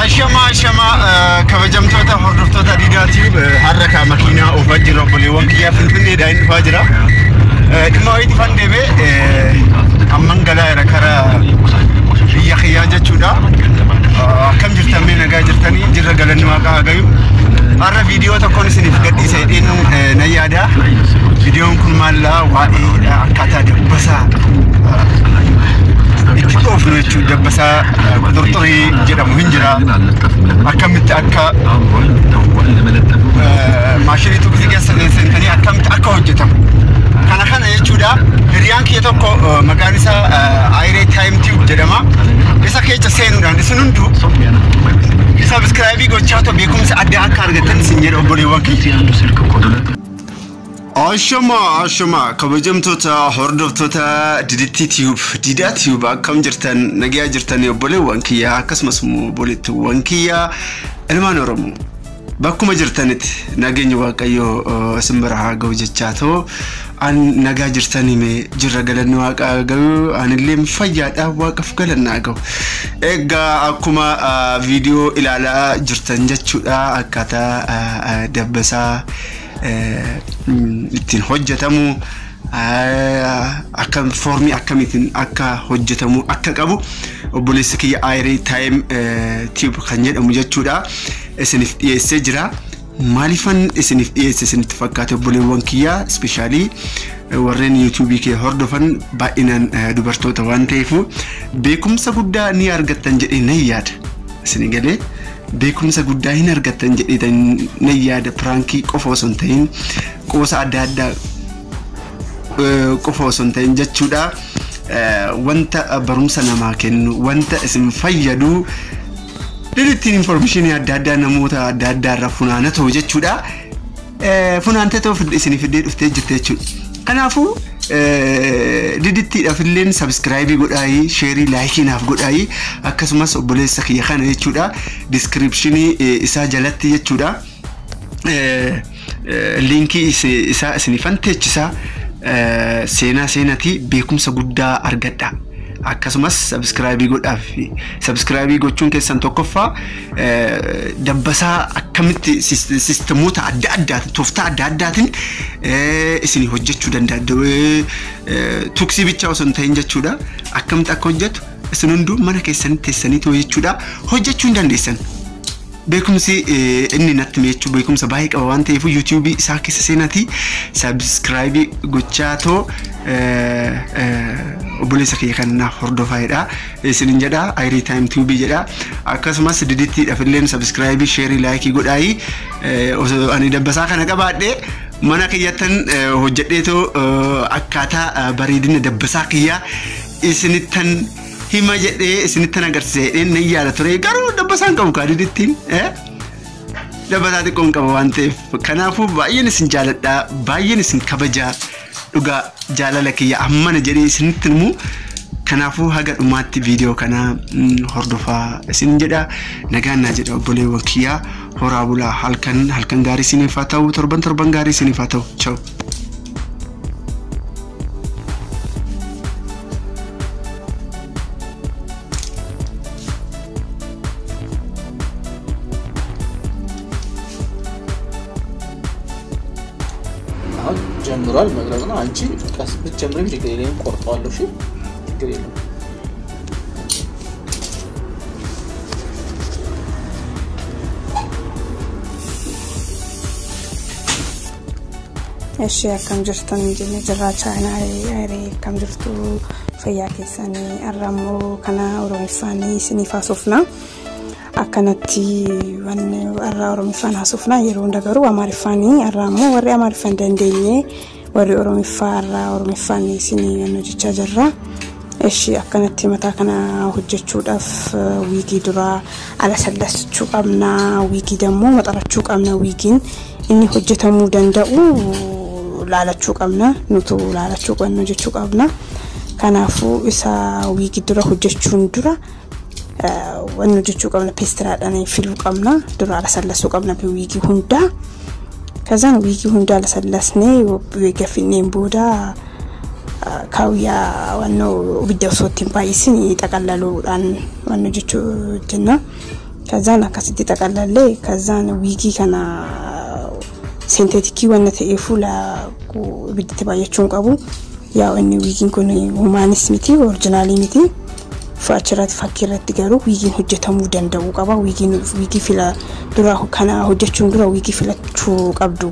Ashama ashama kabajamtoota hordoftoota Diidaa Tube har'a kaa makiinaa oofaa jira obboleewwan kiyyaa Finfinneedhaan inni dhufaa jira. Dhimma wayiitti fan deebee amman galaa jira karaa biyya kiyyaa jechuudha. Akkam jirtan mee nagaa jirtanii jirra galanni waaqaa haa gayu. Har'a viidiyoo tokkoon isiniif gadhiisa jedheen nan yaada. Viidiyoon kun maallaa waa'ee akkaataa dabbasaa itti dhoofnu jechuudha. Dabbasaa quxurxurii jedhamu hin jira. Akkamitti akka maashinii tuqsii keessa seentanii akkamitti akka hojjetamu. Kana kana jechuudha. Hiriyaan kiyya tokko maqaan isaa Ayiree Time Tube jedhama. Isa keessa seenuudhaan isin hunduu subscribe gochaa otoo beekumsa addaa akka argattan isin jedha obboleewwan kiyya. Ashama ashama kabajamtoota hordoftoota Didittii Tube Diidaa Tube akkam jirtan nagaa jirtan obboleewwan kiyya akkasumas immoo obboleettiiwwan kiyya ilmaan Oromoo bakkuma jirtanitti nageenyi Waaqayyoo isin bira haa ga'u jechaa ta'u an nagaa jirtan hime jirra galanni Waaqaa ga'u anillee fayyaadha Waaqaaf galannaa ga'u. Egaa akkuma viidiyoo ilaalaa jirtan jechuudha akkaataa dabbasaa ittiin hojjetamu akka foormii akkamiitiin akka hojjetamu akka qabu obboleessi kiyya Ayiree Time Tube kan jedhamu jechuudha isiniif dhiyeessee jira. Maaliifan isiniif dhiyeesse isinitti fakkaate obboleewwan kiyya ispeeshaalii warreen yuutuubii kee hordofan baay'inaan dubartoota waan ta'eef beekumsa guddaa ni argattan jedhee nan yaada. Isin galee beekumsa guddaa hin argattan jedhee nan yaada piraankii qofa osoo hin ta'in qoosa adda addaa qofa osoo hin ta'in jechuudha. Wanta barumsa namaa kennu wanta isin fayyadu didittiin informeeshinii adda addaa namoota adda addaa irraa funaana ta'u jechuudha. Funaantee ta'u isinii fiddee dhuftee jirte jechuudha. Kanaafuu didittiidhaaf illeen subscribe godhaayii share like naaf godhaayii akkasumas obboleessa kiyya kana jechuudha description isaa jalatti jechuudha. Link isaa isinifan teechisaa seenaa seenatii beekumsa guddaa argadha. Akkasumas subscribe godhaaf subscribe gochuun keessan tokkoffaa dabbasaa akkamitti sistemoota adda addaatiin tooftaa adda addaatiin isin hojjechuu danda'a. Tuksii bichaa osoo hin ta'in jechuudha. Akkamitti akka hojjetu isin hunduu mana keessanitti teessanii jechuudha hojjechuu hin dandeessan. Beekumsi inni natti hime beekumsa baay'ee qaba waan ta'eef yuutuubii isaa keessa seenatii subscribe gochaa too obboleessa kiyya kan naaf hordofaa jedha isinin jedha Ayiree Time Tube jedha akkasumas didittiidhaaf illeen subscribe share like godhaayii osoo ani dabbasaa kana qabaadhee mana kiyyattan hojjedheetoo akkaataa bareedina dabbasaa kiyyaa isinittan hima jedhee isinittan agarsiisa jedheen nan yaada ture garuu dabbasaan qabu kaa didittiin dabbasaa xiqqoon qaba waan ta'eef kanaafuu baay'een isin jaaladha baay'een isin kabajaa dhugaa jaalala kiyya ammana jedhee isinitti himu kanaafuu haga dhumaatti viidiyoo kana hordofaa isin jedha nagaan naa jedha obboleewwan kiyyaa horaa bulaa halkan halkan gaarii isiniif haa ta'u torban torban gaarii isiniif haa ta'u chao. አሁን ጀምሯል መቅረጽ ነው። አንቺ ቀስ ብትጀምሪም ችግር የለም፣ ቆርጠዋለሁ። እሺ ችግር የለም። Ishee akkam jirtan jennee jirra chaayinaa akkam jirtu fayyaa keessanii har'a immoo kana Oromiffaan isiniif haasofna. Akkanatti wanni har'a Oromiffaan haasofna yeroo hunda garuu Amaariffaan har'a immoo warri Amaariffaan dandeenye warri Oromiffaa har'a Oromiffaan isinii hojjechaa jirra. Ishee akkanatti mataa kana hojjechuudhaaf wiigii duraa alasallachuu qabna wiigii dammoo maxarachuu qabna wiigiin inni hojjetamuu danda'u laalachuu qabna nutu laalachuu qabna hojjechuu qabna. Kanaafuu isa wiigii dura hojjechuun dura wanni hojjechuu qabna peestiraadhaan filuu qabna dura alasallasuu qabna wiigii hundaa. Kazaan wiigii hundaa alasallasnee gafinneen booda kaawwiyaa wannoo ibidda osoo ittiin baay'isin xaqallaluudhaan wanni hojjechuu jenna. Kazaan akkasitti xaqallallee kazaan wiigii kana seenteetikii wanna ta'ee fuula ibiddatti baay'achuu hin qabu. Yaa inni wiigiin kun humaanis miti orijinaalii miti. Achirratti fakkii irratti garuu wiigiin hojjetamuu danda'uu qaba. Wiigiin wiigii fila dura kana hojjechuun dura wiigii filachuu qabdu.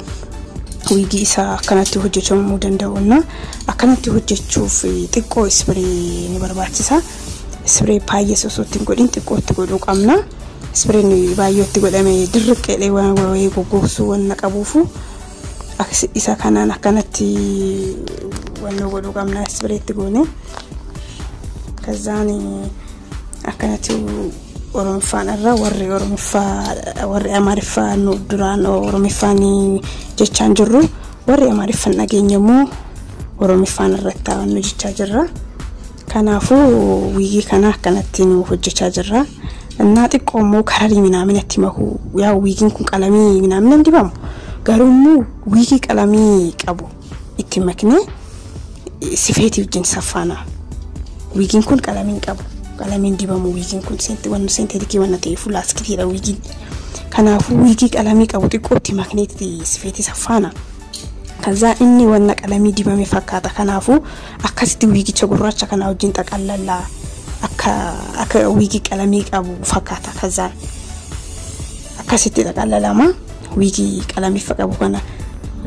Wiigii isaa akkanatti hojjetamuu danda'u akkanatti hojjechuuf xiqqoo ispiree ni barbaachisa. Ispiree baay'ee osoo itti hin godhin xiqqoo itti godhuu qabna. Ispireen baay'ee itti godhame dirriqqeedhee waan wayii goggogsuu waan qabuufu isa kanaan akkanatti wannoo godhuu qabna ispiree itti goone. Kazaan akkanatti Oromoffaan irra warri Oromoffaa warri Amaariffaa nu duraan Oromoffaan jechaan jirru warri Amaariffaan dhageenya immoo Oromoffaan irratti taa'annu jechaa jirra. Kanaafuu wiigii kana akkanatti nu hojjechaa jirra. Innaa xiqqoo immoo kararii minaamin itti makuu yaa wiigiin kun qalamii minaamin hin dibamu. Garuu immoo wiigii qalamii qabu itti maknee sifeetii wajjin saffaana. Wiigiin kun qalamiin qabu. Qalamiin dibamu wiigiin kun wannu seenteetikii wanna ta'eef laaskitiidha wiigiin. Kanaafuu wiigii qalamii qabu xiqqoo itti makneetti sifeetii saffaana. Kazaa inni wanna qalamii dibame fakkaata. Kanaafuu akkasitti wiigicha gurraacha kana wajjin xaqallallaa akka wiigii qalamii qabu fakkaata. Kazaan akkasitti xaqallalama wiigii qalamii qabu kana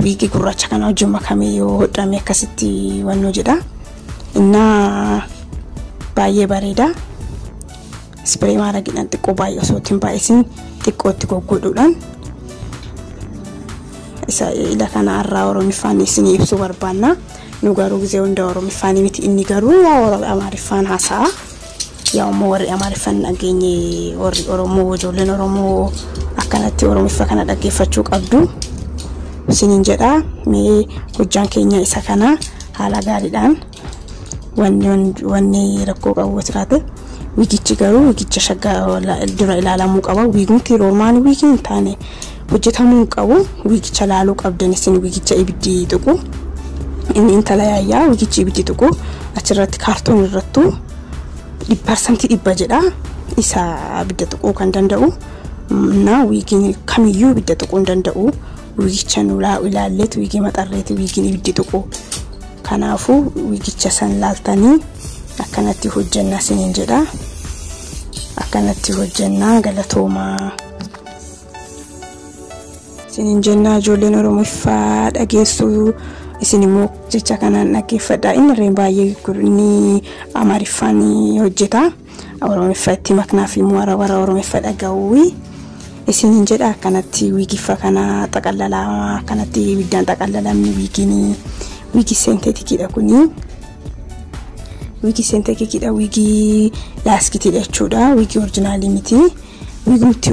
wiigii gurraacha kana wajjin makamee yoo hodhame akkasitti wannoo jedha. Innaa baay'ee bareeda. Ispiree maaragiidhaan xiqqoo baay'ee osoo ittiin baay'isin xiqqoo itti goggodhuudhaan isa ila kana irraa Oromiffaan isinii ibsuu barbaanna. Nu garuu gisee hunda Oromiffaan miti inni garuu yaa Amaariffaan haasa'a. Yaa immoo warri Amaariffaan dhageenye warri Oromoo ijoolleen Oromoo akkanatti Oromiffa kana dhaggeeffachuu qabdu. Isiniin jedha mee hojjaan keenya isa kana haala gaariidhaan wanni rakkoo qabu jiraate wiigichi garuu wiigicha shaggaa dura ilaalamuu qaba. Wiigumti roomaan wiigii hin taane hojjetamuu qabu. Wiigicha laaluu qabdan isin wiigicha ibiddi tuqu. Inni intala yaayyaa wiigichi ibiddi tuqu achirratti kaartoon irrattu 100% jedha isa ibidda tuquu kan danda'u. Na wiigiin kamiyyuu ibidda tuquu hin danda'u. Wiigicha nu ilaalleetu wiigii maxarreetu wiigiin ibiddi tuqu. Kanaafuu wiigicha san laaltanii akkanatti hojjannaa isiniin jedha. Akkanatti hojjannaa galatoomaa. Isiniin jennaa ijoolleen Oromoffaa dhageessuu isin immoo jecha kanaan dhaggeeffadha. Inni irreen baay'ee inni Amaariffaan hojjeta. Oromoffaa itti maknaaf immoo warra Oromoffaa dhaga'uu. Isiniin jedha akkanatti wiigiffa kana xaqallalaa akkanatti ibiddaan xaqallalamni wiigiin wiigii seenteetikiidha kuni. Wiigii seenteetikiidha wiigii laaskitiidha jechuudha. Wiigii orijinaalii miti. Wiigumti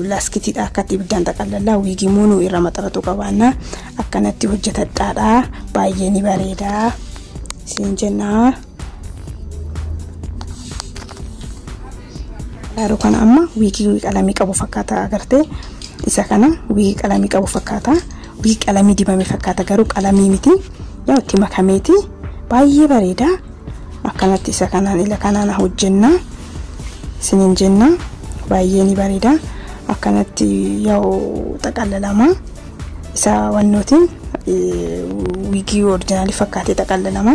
laaskitiidha akkatti ibiddaan xaqallallaa wiigii muunuu irra maxxanatu qabaanna. Akkanatti hojjetadhaadha. Baay'ee ni bareeda. Isiniin jennaa. Yeroo kana amma wiigii qalamii qabu fakkaata agartee isa kana wiigii qalamii qabu fakkaata. Wiigii qalamii dibame fakkaata garuu qalamii miti. Yaa itti makameeti baay'ee bareeda. Akkanatti isa kanaan ila kanaan hojjenna. Isiniin jenna baay'ee ni bareeda. Akkanatti yaa xaqallalama isa wannootiin wiigii orijinaalii fakkaatee xaqallalama.